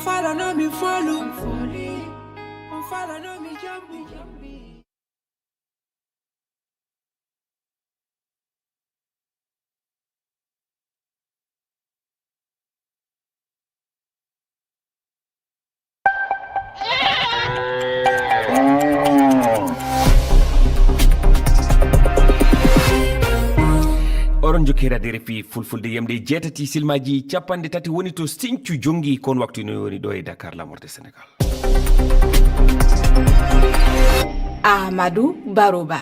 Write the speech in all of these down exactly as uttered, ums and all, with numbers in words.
Follow no mi follow. Follow no mi jambu. Oɗon jokki heɗaade R F I Fulfulde, yamde jeetati silmaaji capanɗe tati woni to Sinthiou Jonngi, kon waktu ino woni ɗo e Dakar, lamorde Sénégal. Amadou Baroba.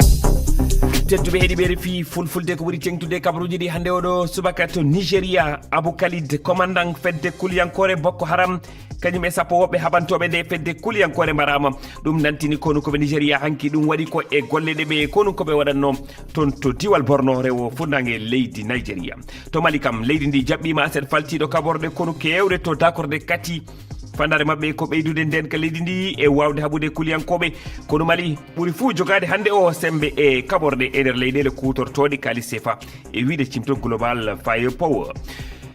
Tedduɓe heɗiiɓe R F I Fulfulde, ko ɓuri teŋtude kabaruuji ɗi hannde oɗo subaka to Nigeria. Abou Khalid, commandant fedde kuliyankoore Boko Haram, kañum e sappo woɓɓe haɓantooɓe nde fedde kuliyankoore mbaraama. Ɗum nantini konu ko ɓe Nigeria hanki. Ɗum waɗi ko e golle ɗe ɓe konu ko ɓe waɗatno toon to diwal Borno, rewo fuɗnaange leydi Nigeria. To Mali kam, leydi ndi jaɓɓiima aset faltiiɗo kaɓorɗe konu keewɗe to dakorde Kati. Fandaare maɓɓe ko ɓeydude ndeenka leydi ndi e waawde haɓude kuliyankooɓe. Konu Mali ɓuri fuu jogaade hannde o semmbe e kaɓorɗe e nder leyɗeele kuutortooɗe kaalis sefa, e wiyde cimtol Global Firepower.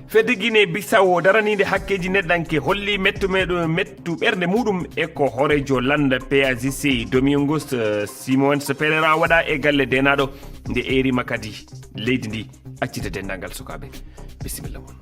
Fedde Guinée Bissau daraniinde hakkeeji neɗɗanke holli mettu meɗo-, mettu ɓernde muɗum e ko hooreejo lannda P A J C Domingos, eh, Simões Pereira waɗa e galle deenaaɗo, nde eeriima kadi leydi ndi accita denndaangal sukaaɓe. Bisimilla mon.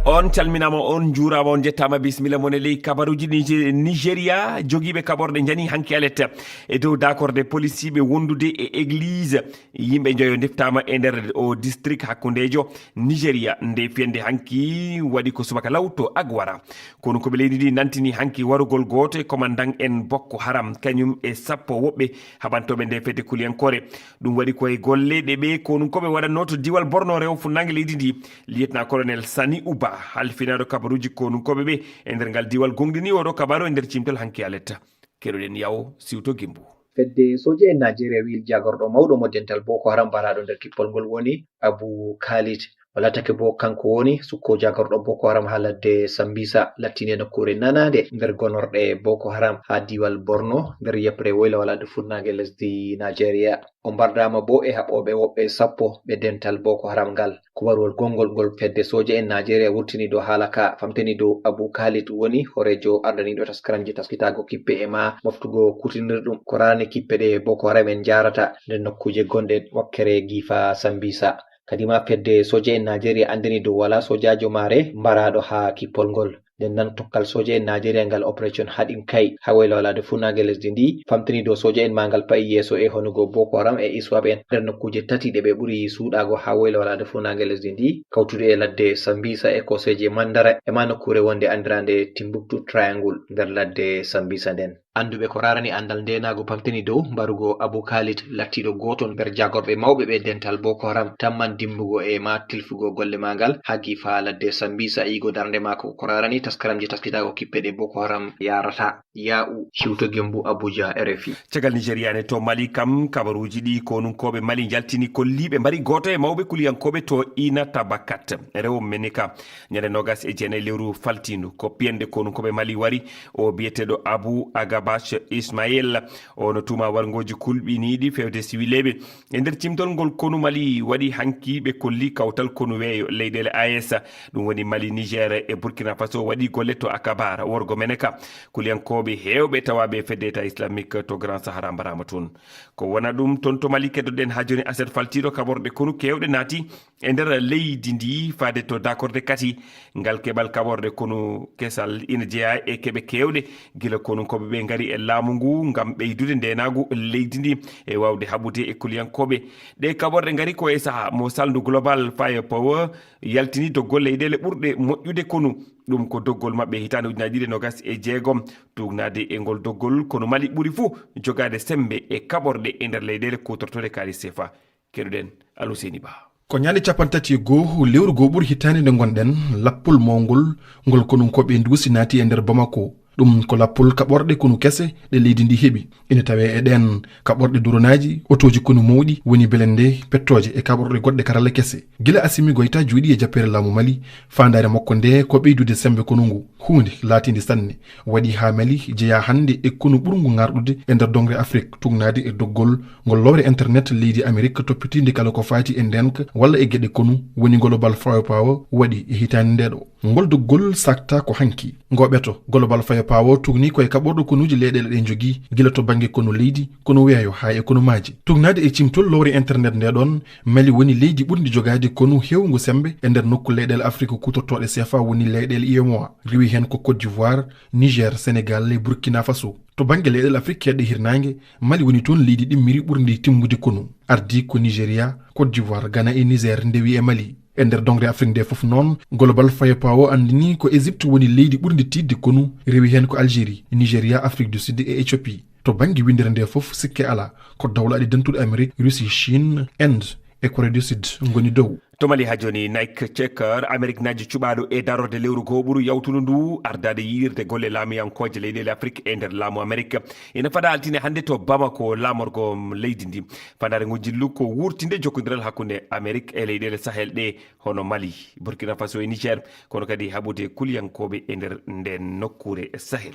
On calminaama, on njuuraama, on njettaama. Bisimilla mon e ley kabaruuji Nije-, Nigeria. Jogiiɓe kaɓorɗe njani hanki alet e dow dakorde polisiiɓe wondude e église. Yimɓe njoyo ndeftaama e nder o district hakkundeejo Nigeria. Nde fiyande hanki waɗi ko subaka law to Agwara. Kono ko ɓe leydi ndi nantini hanki warugol gooto e commandant en Boko Haram, kañum e sappo woɓɓe haɓantooɓe nde fedde kuliyankoore. Ɗum waɗi koye golle ɗe ɓe konunkooɓe waɗatnoo to diwal Borno, rewo funnaange leydi ndi. Lieutenant colonel Sani Uba, halfinaaɗo kabaruuji konunkooɓe ɓe e nder ngal diwal, gonɗini oɗo kabaru e nder cimtal hanki aletta. Keɗoɗen Yawo Siwto Gimbu. Fedde sooje en Najeriya wiyi jagorɗo mawɗo mo dental Boko Haram mbaraaɗo nder kippol ngol woni Abu Khalid. O laatake bo kanko woni sukko jagorɗo Boko Haram haa ladde Sambisa, lattine nokkuure nanaande nder gonorɗe Boko Haram haa diiwal Borno nder yeɓre woyla-walaade funnaange lesdi Najeriya. O mbardaama bo e haɓooɓe woɓɓe sappo ɓe dental Boko Haram ngal. Kubaruwol gonngol ngol fedde sooje en Najeriya wurtini dow haala ka, famtini dow Abu Khalid woni hooreejo ardaniiɗo taskaramji taskitaago kippe e ma moftugo kutinirɗum ko raani kippe ɗe Boko Haram en njaarata nder nokkuuje gonɗe wakkere Gifa Sambisa. Kadima fedde sooje en Najeriya anndini dow walaa soojaajo maare mbaraaɗo haa kippol ngol. Nden nan tokkal sooje en Najeriya ngal Operation Haɗin Kay haa woyla walaade funnaange lesdi ndi, famtini dow sooje en ma ngal pa'i yeeso e honugo Boko Haram e ISWAP en nder nokkuuje tati ɗe ɓe ɓuri suuɗaago haa woyla walaade funnaange lesdi ndi, kawtude e ladde Sambisa e kooseeje Mandara e ma nokkuure wonde anndiraande Timbuktu Triangle nder ladde Sambisa nden. Annduɓe ko raarani anndal ndeenaagu pamtini dow mbarugo Abu Khalid, lattiiɗo gooto nder jaagorɓe mawɓe ɓe dental Boko Haram, tamman dimbugo e ma tilfugo golle maagal haa Gifa ladde Sambisa. Iigo darnde maako ko raarani taskaramji taskitaago kippe ɗe Boko Haram yaarata. Yaa'u Siwto Gembu, Abuja, R F I. Caggal Nigeria ne, to Mali kam, kabaruuji ɗi konunkooɓe Mali njaltini kolliiɓe mbari gooto e mawɓe kuliyankooɓe to Ina Tabakat, rewo Meneka, ñande noogas e jeenayi lewru faltiindu. Ko piyanɗe konunkooɓe Mali wari o biyeteeɗo Abu Agabash Ismail. O no tuuma warngooji kulɓiniiɗi fewde siwileeɓe. E nder cimtol ngol konu Mali waɗi hanki, ɓe kolli kawtal konu weeyo leyɗeele A E S. Ɗum woni Mali, Niger e Burkina Faso waɗi golle to Akabar, worgo Meneka. Kuliyankooɓe heewɓe tawaaɓe e fedde État Islamique to Grand Sahara mbaraama toon. Ko wona ɗum toon to Mali, keddoɗen haa jooni aset faltiiɗo kaɓorɗe konu keewɗe naati e nder leydi ndi faade to dakorde Kati. Ngal keɓal kaɓorɗe konu kesal ina jeyaa e keɓe keewɗe, gila konunkooɓe ɓe ngari e laamu ngu ngam ɓeydude ndeenaagu leydi ndi e waawde haɓude e kuliyankooɓe. Ɗe kaɓorɗe ngari ko e sahaa mo salndu Global Firepower yaltini doggol leyɗeele ɓurɗe moƴƴude konu. Ɗum ko doggol maɓɓe hitaande ujunaaji ɗiɗi e noogas e jeegom. Tuugnaade e ngol doggol, konu Mali ɓuri fuu jogaade semmbe e kaɓorɗe e nder leyɗeele kuutortooɗe kaalis sefa. Keɗoɗen Aluseyni Ba. Ko ñande cappanɗe tati e goo lewru goo ɓuru hitaande nde ngonɗen, lappol mawngol ngol konunkooɓe nduusi naati e nder Bamako. Ɗum ko lappol kaɓorɗe konu kese ɗe leydi ndi heɓi. Ina tawee e ɗeen kaɓorɗe duronaaji, otooji konu mawɗi, woni belende, pettooje e kaɓorɗe goɗɗe karalla kese. Gila Asimi Goyta jooɗii e jappeere laamu Mali, faandaare makko nde ko ɓeydude semmbe konu ngu, huunde laatiinde sanne. Waɗi haa Mali jeyaa hannde e konu ɓurngu ŋaarɗude e nder doŋre Afrik, tuugnaade e doggol ngol lowre internet leydi Amerik toppitiinde kala ko faati e ndeenka walla e geɗe konu, woni Global Firepower waɗi e hitaande ndee ɗoo. Ngol doggol sakta ko hanki. Ngo ɓeto, Global Firepower tugni koye kaɓorɗo konuuji leyɗeele ɗe njogii, gila to bannge konu leydi, konu weeyo haa e konu maaje. Tugnaade e cimtol lowre internet nde ɗon, Mali woni leydi ɓurndi jogaade konu heewngu semmbe e nder nokku leyɗeele Afrik kuutortooɗe C F A woni leyɗeele U E M O A. Rewi heen ko Côte d'Ivoire, Niger, Senegal e Burkina Faso. To bannge leyɗeele Afrik keedɗe hirnaange, Mali woni toon leydi ɗimmiri ɓurndi timmude konu. Ardii ko Nigeria, Côte d'Ivoire, Ghana e Niger ndewi e Mali. E nder doŋre Afrik nde fof noon, Global Firepower anndini ko Égypte woni leydi ɓurndi tiiɗde konu, rewi heen ko Algérie, Nigeria, Afrique du Sud e Éthiopie. To bannge winndere nde fof, sikke alaa, ko dowlaaɗi dentuɗi Amérique, Russie, Chine, Inde e Corée du Sud ngoni dow. To Mali haa jooni, Nike Checker, Ameriknaajo cuɓaaɗo e darorde lewru gooɓuru yawtundu ndu, ardaade yiɗirde golle laamiyankooje leyɗeele Afrik e nder laamu Amerik, ina fada altine hannde to Bamako, laamorgo leydi ndi. Fandaare ngu njillu ko wuurtinde jokkondiral hakkunde Amerik e leyɗeele Sahel ɗe, hono Mali, Burkina Faso e Niger, kono kadi haɓude kuliyankooɓe e nder nden nokkuure Sahel.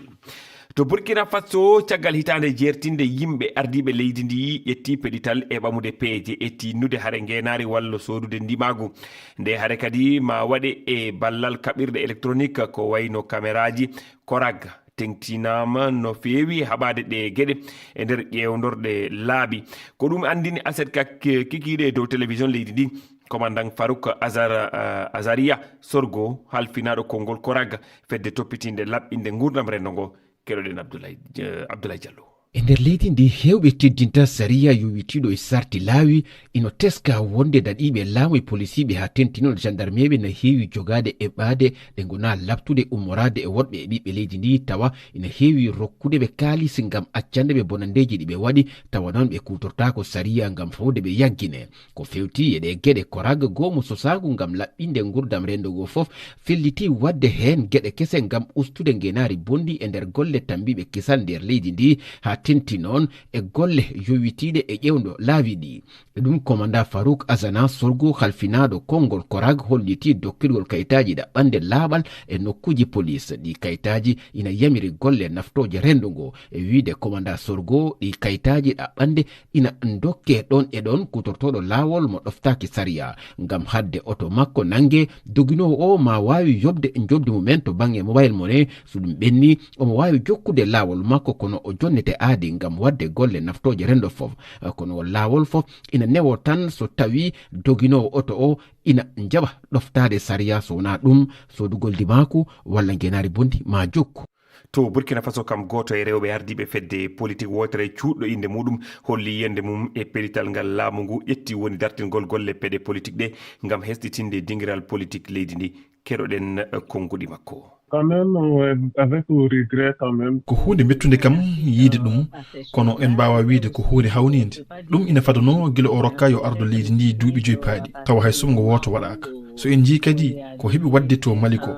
To Burkina Faso, caggal hitaande jeertinde yimɓe, ardiiɓe leydi ndi ƴetti peɗital e ɓamude peeje e tiinnude hare ngeenaari walla soodude ndimaagu. Nde hare kadi ma waɗe e ballal kaɓirɗe électronique ko wayno kameraaji. Korag teŋtinaama no feewi haɓaade ɗe geɗe e nder ƴeewndorɗe laabi. Ko ɗum anndini aset kak-, kikiiɗe e dow télévision leydi ndi, commandant Farouk Azar-, eh, Azaria Sorgo, halfinaaɗo konngol Korag, fedde toppitinde laɓɓinde nguurndam renndo ngo. Keɗoɗen Abdoulaye, eh, Abdoulaye Diallo. E nder leydi ndi, heewɓe teddinta sariya yowitiiɗo e sarti laawi ino teska wonde daɗiiɓe laamu e polisiiɓe haa tentinol jandarmeeɓe na heewi jogaade e ɓaade ɗe ngonaa laɓtude ummoraade e woɗɓe e ɓiɓɓe leydi ndi, tawa ina heewi rokkude ɓe kaalis ngam accande ɓe bonanndeeji ɗi ɓe waɗi, tawa noon ɓe kuutortaako sariya ngam fawde ɓe yaggine. Ko fewti e ɗee geɗe, Korag, goomu sosaagu ngam laɓɓinde nguurndam renndo ngoo fof, felliti waɗde heen geɗe kese ngam ustude ngeenaari bonndi e nder golle tammbiiɓe kisal nder leydi ndi, haa tenti noon e golle yowitiiɗe e ƴeewndo laawi ɗi. E ɗum, Komanda Farouk Azana Sorgo, halfinaaɗo konngol Korag, holliti dokkirgol kayitaaji ɗaɓɓande laaɓal e nokkuuji polis. Ɗi kayitaaji ina yamiri golle naftooje renndo ngoo, e wiyde Komanda Sorgo, ɗi kayitaaji ɗaɓɓande ina dokke ɗoon e ɗoon kuutortooɗo laawol mo ɗoftaaki sariya. Ngam haɗde oto makko nannge, doginoowo o ma waawi yoɓde njoɓdi mum en to bannge mobile money. So ɗum ɓenni, omo waawi jokkude laawol makko, kono o jonnete aadi ngam waɗde golle naftooje renndo fof. Kono laawol fof ina newo tan so tawii doginoowo oto o ina jaɓa ɗoftaade sariya, so wonaa ɗum, soodugol ndimaagu walla ngeenaari bonndi ma jokku. To Burkina Faso kam, gooto e rewɓe ardiiɓe fedde politik wootere cuuɗɗo innde muɗum holli yiyannde mum e pelital ngal laamu ngu ƴetti, woni dartingol golle peɗe politik ɗe ngam hesɗitinde dingiral politik leydi ndi. Keɗoɗen konnguɗi makko. Quand même, ouais, avec regret quand même. Ko huunde mettunde kam yiyde ɗum, kono en mbaawaa wiyde ko huunde hawniinde. Ɗum ina fadanoo gila o rokkaa yo ardo leydi ndi duuɓi joy paaɗi, tawa hay suɓngo wooto waɗaaka. So en njiyii kadi ko heɓi waɗde to Mali ko,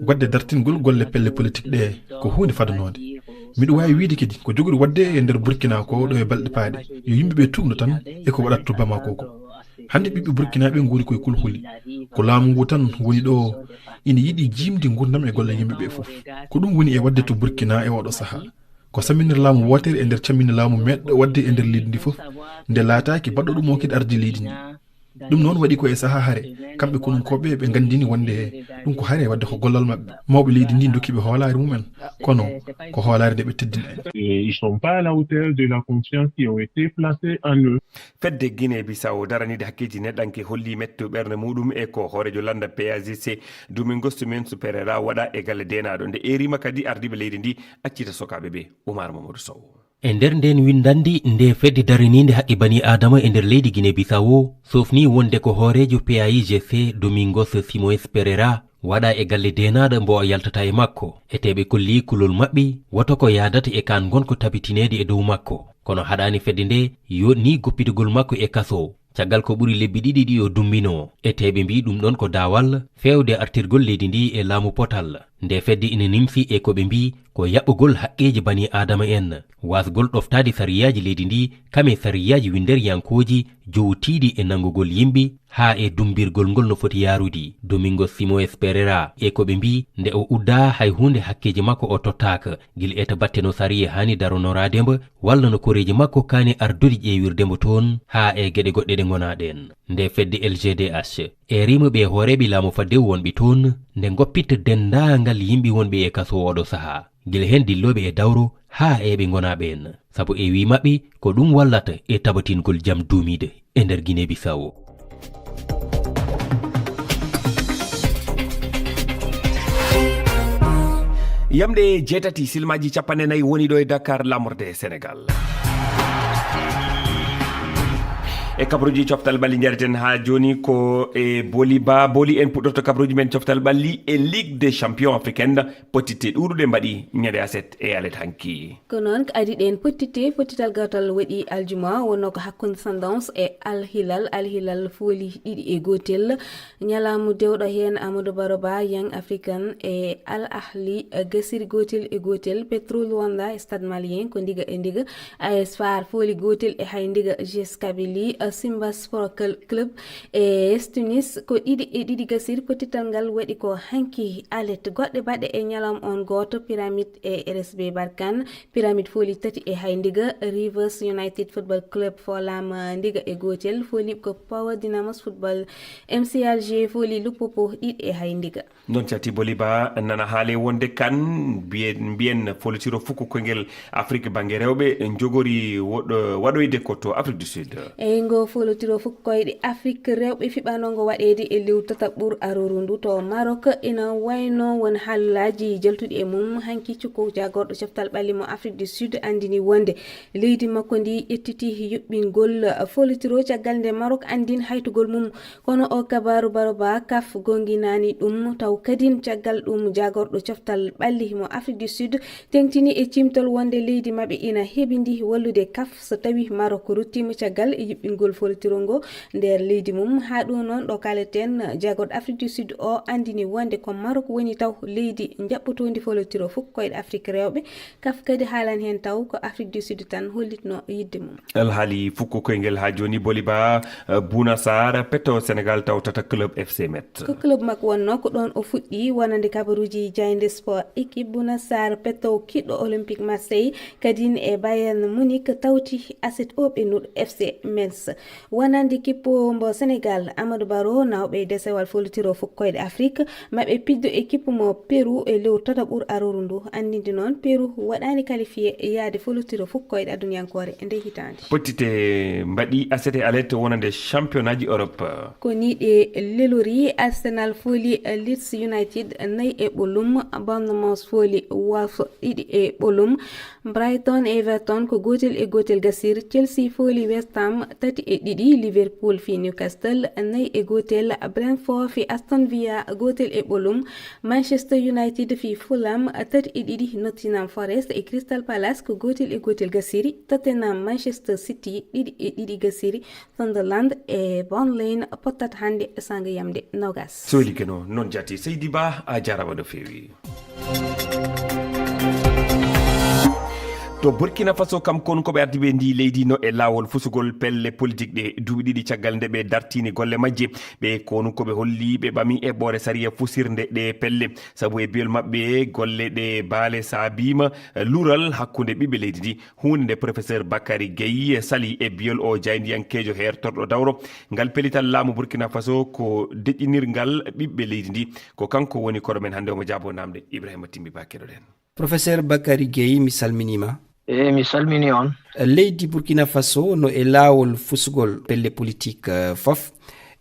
waɗde dartingol golle pelle politik ɗe, ko huunde fadanoonde. Miɗo waawi wiyde kadi ko jogori waɗde e nder Burkina ko ɗo e balɗe paaɗe, yo yimɓe ɓe tuugno tan e ko waɗata to Bamako ko. Hannde ɓiɓɓe Burkinaaɓe nguuri koye kulhuli. Ko laamu ngu tan woni ɗo ina yiɗi jiimde nguurndam e golle yimɓe ɓe fof. Ko ɗum woni e waɗde to Burkina e oɗo sahaa. Ko samminere laamu wootere e nder cammine laamu meeɗɗo waɗde e nder leydi ndi fof, nde laataaki baɗɗo ɗum o kadi ardi leydi ndi. Ɗum noon waɗi ko e sahaa hare, kamɓe konunkooɓe ɓe nganndini wonde ɗum ko hare waɗde ko gollal maɓɓe. Mawɓe leydi ndi ndokki ɓe hoolaare mumen, kono ko hoolaare nde ɓe teddina en. Et ils sont pas à la hauteur de la confiance qui ont été placés en eux. Fedde Guinée Bissau daraniide hakkeeji neɗɗanke holli metto ɓernde muɗum e ko hooreejo lannda P A G C, Domingos Simoes Pereira, waɗa e galle deenaaɗo. Nde eerima kadi ardiiɓe leydi ndi accita sokaaɓe ɓe. Oumar Mamadou Sow. E nder ndeen winndannde, nde fedde daraniinde haqqe bani Aadama e nder leydi Guinée Bissau soofni wonde ko hooreejo P A I G C, Domingos Simoes Pereira, waɗa e galle deenaaɗo mbo o yaltata e makko. Eteeɓe kolli kulol maɓɓe, woto ko yaadata e kaan ngon ko tabitineede e dow makko. Kono haɗaani fedde nde yooɗni goppitugol makko e kaso, caggal ko ɓuri lebbi ɗiɗi ɗi o dummbinoo. Eteeɓe mbii ɗum ɗon ko daawal feewde artirgol leydi ndi e laamu potal. Nde fedde ina nimsi e ko ɓe mbii ko yaɓɓugol haqqeeji bani Aadama en, waasgol ɗoftaade sariyaaji leydi ndi, kam e sariyaaji winnderiyankooji jowtiiɗi e nanngugol yimɓe, haa e dummbirgol ngol no foti yaarude. Domingos Simoes Pereira e ko ɓe mbii, nde o uddaa hay huunde hakkeeji makko o tottaaka, gila e to batte no sariya haani daronoraade mbo, walla no koreeji makko kaani ardude ƴeewirde mbo toon, haa e geɗe goɗɗe ɗe ngonaa ɗeen. Nde fedde L G D H E rima ɓe hooreeɓe laamu faddewu wonɓe toon nde ngoppitta denndaangal yimɓe wonɓe e kaso oɗo sahaa, gila heen dillooɓe e dawro haa e ɓe ngonaa ɓeen. Sabu e wii maɓɓe ko ɗum wallata e tabatingol jam duumiiɗo e nder Guinée Bissau. Yamɗe jeetati, silmaaji capanɗe nayi woni ɗo e Dakar, laamorde Senegal. E kabaruuji coftal ɓalli njareten haa jooni ko e Boli Ba. Boli, en puɗɗorto kabaruuji men coftal ɓalli e Ligue des Champions africaine, pottitte ɗuuɗuɗe mbaɗi ñande aset e alet hanki. Ko noon, ko adi ɗeen pottitte, pottital gawtal waɗi aljuma, wonno ko hakkunde Sundowns e Al Hilal. Al Hilal fooli ɗiɗi e gootel. Ñalaamu dewɗo heen, Amadou Baro Ba, Young African e Al Ahli, eh, gasiri gootel e gootel. Petro Luanda e Stade Malien ko ndiga e ndiga. A S Far fooli gootel e hay ndiga. G S Kabylie, eh, Simba Sport Cl-, Club e Tunis ko ɗiɗi e ɗiɗi gasiri. Pottital ngal waɗi ko hanki alet. Goɗɗe baɗe e ñalawma on gooto, Pyramide e R S B Barkhane. Pyramide fooli tati e hay ndiga. Rivers United Football Club foolaama ndiga e gootel. Fooliiɓe ko Power Dynamos Football, M C Alger fooli Lupopo ɗiɗi e hay ndiga. Noon cati Boli Ba, nana haale wonde kan mbiyen, mbiyen folotiro fukko koyngel Afrique bannge rewɓe njogori woɗ-, waɗoyde ko to Afrique du Sud. Eyi, ngo folotiro fukko koyɗe Afrique rewɓe fiɓaanongo waɗeede e lewru tataɓuru arooru ndu to Maroc ina wayno won haalaaji jaltuɗi e mum. Hanki cukko jaagorɗo coftal ɓalli mo Afrique du Sud anndini wonde leydi makko ndi ƴettiti yuɓɓingol folotiro caggal nde Maroc anndin haytugol mum. Kono o kabaaru Baro Ba, kaf gonginaani ɗum, taw kadin caggal ɗum jaagorɗo coftal ɓalli mo Afrique du Sud teŋtini e cimtol wonde leydi maɓɓe ina heɓindi wallude kaf so tawi Maroc ruttiima caggal e yuɓɓingol folotiro ngo nder leydi mum. Haa ɗum noon ɗo kaaleten, jaagorɗo Afrique du Sud o anndini wonde ko Maroc woni taw leydi njaɓɓotoondi folotiro fukko koyɗe Afrique rewɓe. Kaf kadi haalan heen taw ko Afrique du Sud tan hollitno yidde mum. Alhaali fukko koyngel haa jooni Boli Ba, eh, Bouna Sarr, petto Senegal tawtata club F C Metz. Ko club makko wonnoo, ko ɗoon o fuɗɗi wonande kabaruuji jaaynde sport équipe. Bouna Sarr, petto kiɗɗo Olympique Marseille, kadin e Bayern Munich tawti aset o ɓennuɗo F C Metz. Wonande kippo mbo Senegal, Amadou Baro, nawɓe desewal folotiro fukko koyɗe Afrique, maɓɓe pijjo e kippu mo Peru e lewru tataɓuru arooru ndu. Anndinde noon, Peru waɗaani qualifié yaade folotiro fukko koyɗe aduniyankoore nde hitaande. Pottitte mbaɗi aset e alet wonande championnat ji Europe. Ko nii ɗe lelori: Arsenal fooli Leeds United nayi e ɓolum, Bournemouth fooli Wolves ɗiɗi e ɓolum, Brighton e Everton ko gootel e gootel gasir. Chelsea fooli West Ham tati e ɗiɗi, Liverpool fii Newcastle nayi e gootel, Brentford fii Aston Villa gootel e ɓolum, Manchester United fii Fulham tati e ɗiɗi, Nottingham Forest e Crystal Palace ko gootel e gootel gasiri, Tottenham, Manchester City ɗiɗi e ɗiɗi gasiri, Sunderland e Burnley pottat hannde sanga yamde nogas. Soweli Geno, noon jaati. Seydi Ba, a jaaraama no feewi. To Burkina Faso kam, konunkooɓe ardiiɓe ndi leydi no e laawol fusugol pelle politik ɗe duuɓi ɗiɗi caggal nde ɓe dartini golle majje. Ɓe konunkooɓe holli ɓe ɓami eɓɓoore sariya fusirnde ɗe pelle. Sabu e biyol maɓɓe, golle ɗe baale saabiima, eh, lural hakkunde ɓiɓɓe leydi ndi. Huunde nde Professeur Bakary Gueye sali e biyol o jaayndiyankeejo heertorɗo dawro. Ngal pellital laamu Burkina Faso ko deƴƴinirgal ɓiɓɓe leydi ndi. Ko kanko woni koɗo men hannde, omo jaabo naamnde. Ibrahima Timbi Ba, keɗoɗen. Professeur Bakary Gueye, mi salminiima. Eey, mi salmini on. Leydi Burkina Faso no e laawol fusugol pelle politik, eh, fof.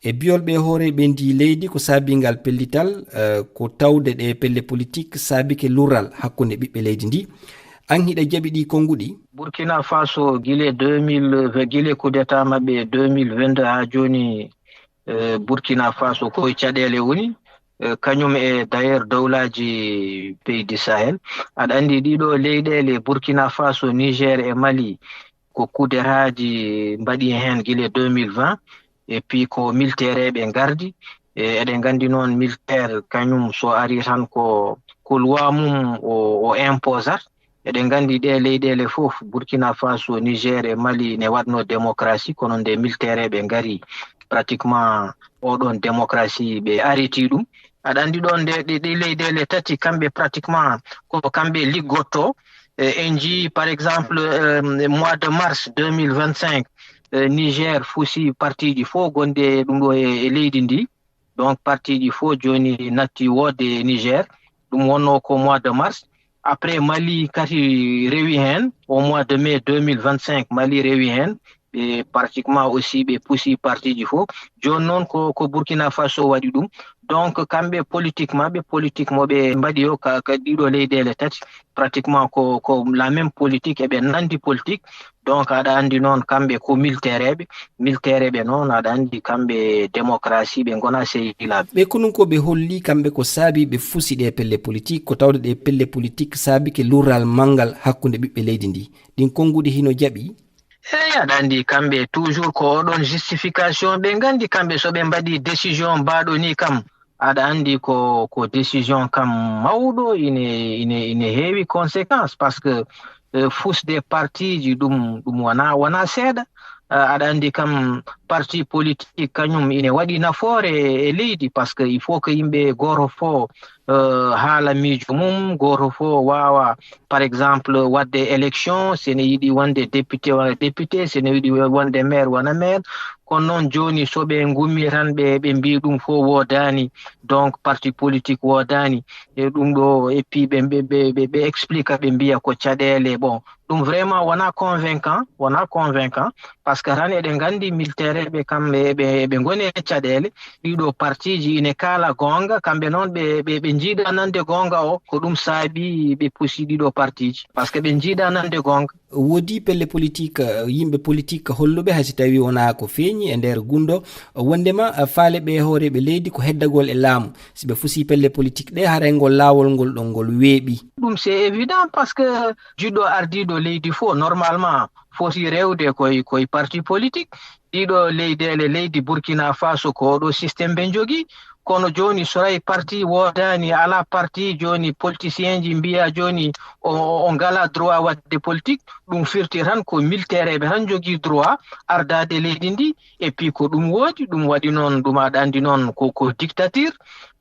E biyol ɓe hooreeɓe ndi leydi, ko saabi ngal pellital, eh, ko tawde ɗe pelle politik saabike lural hakkunde ɓiɓɓe leydi ndi. An hiɗa jaɓi ɗi konnguɗi? Burkina Faso gile deux mille, gile coup d'État maɓɓe deux mille vingt-deux haa jooni, eh, Burkina Faso ko e caɗeele woni, eh, kañum e d'ailleurs dowlaaji pays du Sahel. Aɗa anndi ɗiɗo leyɗeele Burkina Faso, Niger e Mali ko coup d'État ji mbaɗi heen gile deux mille vingt. Et puis ko militaire ɓe ngardi. E, eɗen nganndi noon militaire kañum so ari tan ko, ko loi mum o, o imposat. Eɗen nganndi ɗe leyɗeele fof, Burkina Faso, Niger e Mali, ne waɗno démocratie, kono nde militaire ɓe ngari, pratiquement oɗon démocratie ɓe arrêti ɗum. Aɗa anndi ɗoon nde ɗe, ɗe leyɗeele tati, kamɓe pratiquement ko kamɓe liggotto. E, en njii, par exemple, euh, mois de mars deux mille vingt-cinq, euh, Niger fusi partiji fof gonɗi e ɗum ɗo e, e leydi ndi. Donc, partiiji fof jooni natti woodde e Niger. Ɗum wonnoo ko mois de mars. Après, Mali kadi rewi heen. Au mois de mai deux mille vingt-cinq, Mali rewi heen. Ɓe pratiquement aussi ɓe pusi partiiji fof. Jooni noon ko, ko Burkina Faso waɗi ɗum. Donc, kamɓe politique maɓɓe, politique mo ɓe mbaɗi o ka, ka ɗiɗo leyɗeele tati, pratiquement ko, ko la même politique, eɓe nandi politique. Donc, aɗa anndi noon, kamɓe ko militeereeɓe. Militeereeɓe noon, aɗa anndi kamɓe démocratie, ɓe ngonaa sehilaaɓe. Ɓe konunkooɓe holli kamɓe ko saabi ɓe fusi ɗe pelle politique, ko tawde ɗe pelle politique saabike lurral manngal hakkunde ɓiɓɓe leydi ndi. Ɗin konnguɗi hino jaɓi? Eey, aɗa anndi kamɓe toujours ko oɗon justification ɓe nganndi kamɓe so ɓe mbaɗi décision mbaɗo ni kam. Aɗa anndi ko, ko décision kam mawɗo ine, ine, ine heewi conséquence parce que, eh, fusde partiiji ɗum, ɗum wona, wona seeɗa. Eh, aɗa anndi kam parti politique kañum ine waɗi nafoore e, e leydi parce que il faut que yimɓe gooto fof, eh, haala miijo mum, gooto fof waawa, par exemple, waɗde élection, si ene yiɗi wonde député, wona député, si ene yiɗi wonde maire, wona maire. Kono noon jooni so ɓe ngummi tan ɓe, ɓe mbii ɗum fof woodaani, donc parti politique woodaani. E ɗum ɗo, et puis ɓe, ɓe, ɓe, ɓe, ɓe explique, ɓe mbiya ko caɗeele. Bon, ɗum vraiment wona convaincant, wona convaincant, parce que tan eɗen nganndi militaire ɓe kam eɓe, eɓe ngoni e caɗeele. Ɗiɗo partiiji ine kaala goonga, kamɓe noon ɓe, ɓe, ɓe njiida nande goonga o, ko ɗum saabi ɓe pusi ɗiɗo partiiji, parce que ɓe njiida nande goonga. Woodi pelle politique, eh, yimɓe politique holluɓe, hay si tawi wonaa ko feeñi e nder gunndo, wondema, eh, faale ɓe hooreeɓe leydi ko heddagol e laamu. Si ɓe fusi pelle politique ɗe, haray ngol laawol ngol ɗon ngol weeɓi. Ɗum c'est évident parce que jiɗɗo ardiiɗo leydi fof, normalement, foti rewde koye, koye parti politique. Ɗiɗo leyɗeele, leydi Burkina Faso, ko oɗo système ɓe njogii. Kono jooni, so tawi parti woodaani, alaa parti, jooni politicienji mbiya jooni o, o, o ngalaa droit waɗde politique. Ɗum firti tan ko militeereeɓe tan njogii droit ardaade leydi ndi. Et puis ko ɗum woodi, ɗum waɗi noon, ɗum aɗa anndi noon ko, ko dictature.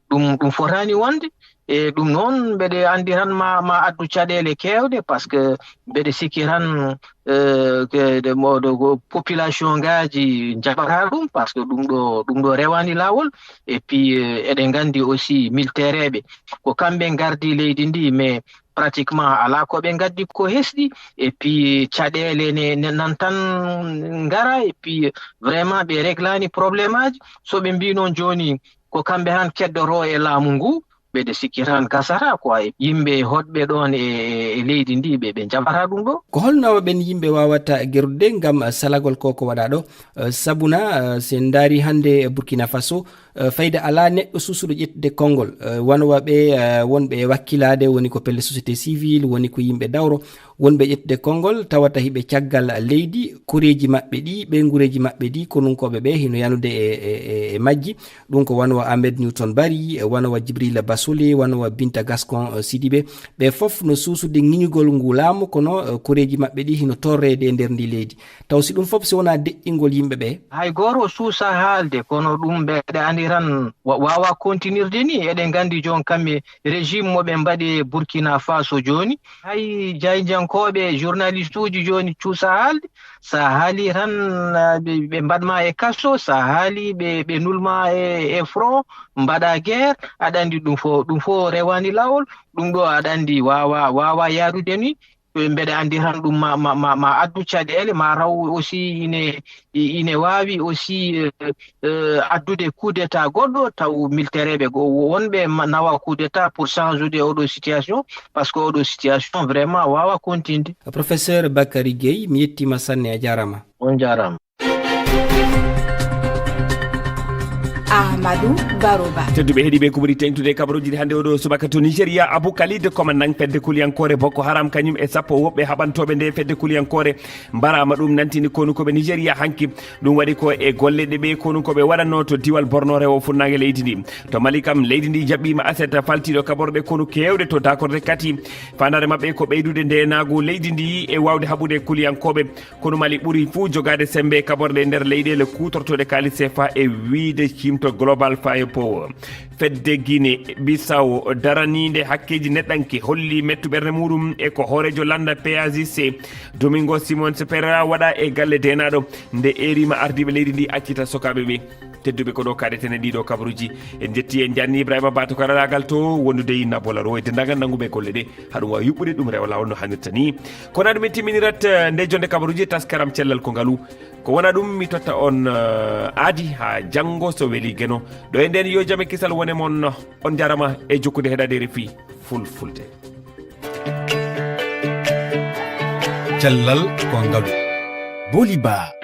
Ɗum, ɗum fotaani wonde. E ɗum noon, mbeɗe anndi tan ma, ma addu caɗeele keewɗe, parce que mbeɗe sikki tan, eh, ke, de, mo, do, go, population ngaaji njaɓata ɗum, parce que ɗum ɗo, ɗum ɗo rewaani laawol. Et puis, eh, eɗen nganndi aussi militeereeɓe, ko kamɓe ngardi leydi ndi, mais pratiquement alaa ko ɓe ngaddi ko hesɗi. Et puis, caɗeele ne, ne nan tan ngara. Et puis, vraiment, ɓe reglaani problème aji. So ɓe mbii noon jooni, ko kamɓe tan keddotoo e laamu ngu, mbeɗe sikki tan gasata quoi. Yimɓe hoɗɓe ɗoon e, e, e leydi ndi, ɓe, ɓe njaɓata ɗum ɗo. Ko holno ɓen yimɓe waawata gerdude ngam salagol ko, ko waɗaa ɗo? Eh, sabuna, eh, si en ndaari hannde e Burkina Faso, eh, fayda alaa neɗɗo suusuɗo ƴettude konngol. Eh, wano wa ɓe, eh, wonɓe e wakkilaade, woni ko pelle société civile, woni ko yimɓe dawro, wonɓe ƴettude konngol, tawata hiɓe caggal leydi, koreeji maɓɓe ɗi, ɓeynguureeji maɓɓe ɗi, konunkooɓe ɓe hino yanude e, e, e, e majji. Ɗum ko wano wa Ahmed Newton Bari, e wano wa Djibril Basole, wano wa Binta Gascon, eh, Sidibé. Ɓe fof no suusude ŋiñugol ngu laamu, kono, eh, koreeji maɓɓe ɗi hino torreede e nder ndi leydi. Taw si ɗum fof si wonaa deƴƴingol yimɓe ɓe? Hay gooto suusa haalde, kono ɗum mbeɗe anndi tan wa-, waawa kontinirde ni. Eɗen nganndi jooni kam e régime mo ɓe mbaɗi e Burkina Faso jooni. Hay jaayndiyankooɓe, journaliste uji jooni cuusa haalde. So a haalii tan, ah, ɓe, ɓe mbaɗ ma e kaso, so a haalii ɓe, ɓe nul ma e, e front, mbaɗa guerre, aɗa anndi ɗum fof, ɗum fof rewaani laawol. Ɗum ɗo aɗa anndi waawa, waawa yaarude ni. Mbeɗa anndi tan ɗum ma, ma, ma, ma addu caɗeele, ma taw aussi ine, ine waawi aussi, eh, eh, addude coup d'état goɗɗo, taw militaire ɓe go-, wonɓe ma-, nawa coup d'état pour changer de oɗo situation, parce que oɗo situation vraiment waawa continude. Professeur Bakary Gueye, mi yettiima sanne, a jaaraama. On jaaraama. Amadou Baroba. Tedduɓe heɗiiɓe, ko ɓuri teeŋtude e kabaruuji ɗi hannde oɗo subaka to Nigeria, Abu Khalid, commandant fedde kuliyankoore Boko Haram, kañum e sappo woɓɓe haɓantooɓe nde fedde kuliyankoore, mbaraama. Ɗum nantini konunkooɓe Nigeria hanki. Ɗum waɗi ko e golle ɗe ɓe konunkooɓe waɗatnoo to diwal Borno, rewo funnaange leydi ndi. To Mali kam, leydi ndi jaɓɓiima aset faltiiɗo kaɓorɗe konu keewɗe to dakorde kati. Faandaare maɓɓe ko ɓeydude ndeenaagu leydi ndi e waawde haɓude kuliyankooɓe. Konu Mali ɓuri fuu jogaade semmbe e kaɓorɗe e nder leyɗeele kuutortooɗe kaalis C F A e wiyde ciimto Global Firepower. Fedde Guinée Bissau daraniinde hakkeeji neɗɗanke holli mettu ɓernde muuɗum e ko hooreejo lannda P A J C, Domingos Simões Pereira, waɗa e galle deenaaɗo nde eeriima ardiiɓe leydi ndi accita sukaaɓe ɓe. Tedduɓe, ko ɗo kaɗeten e ɗiɗo kabaruji. En jetti, en janni Ibrahima Ba to karalaagal to, wondude e Nabou Laro e denndaangal nannguɓe golle ɗe, haɗum waawi yuɓɓude ɗum rewa laawol no hannirta ni. Ko na ɗum en timminirat, eh, nde jonde kabaruji e taskaram Cellal Ko Ngalu. Ko wona ɗum, mi totta on, eh, aadi haa janngo so weli Geno. Ɗo e nden, yo jam e kisal wone mon. On jarama e jokkude heɗade R F I Fulfulde. Cellal Ko Ngalu. Boli Ba.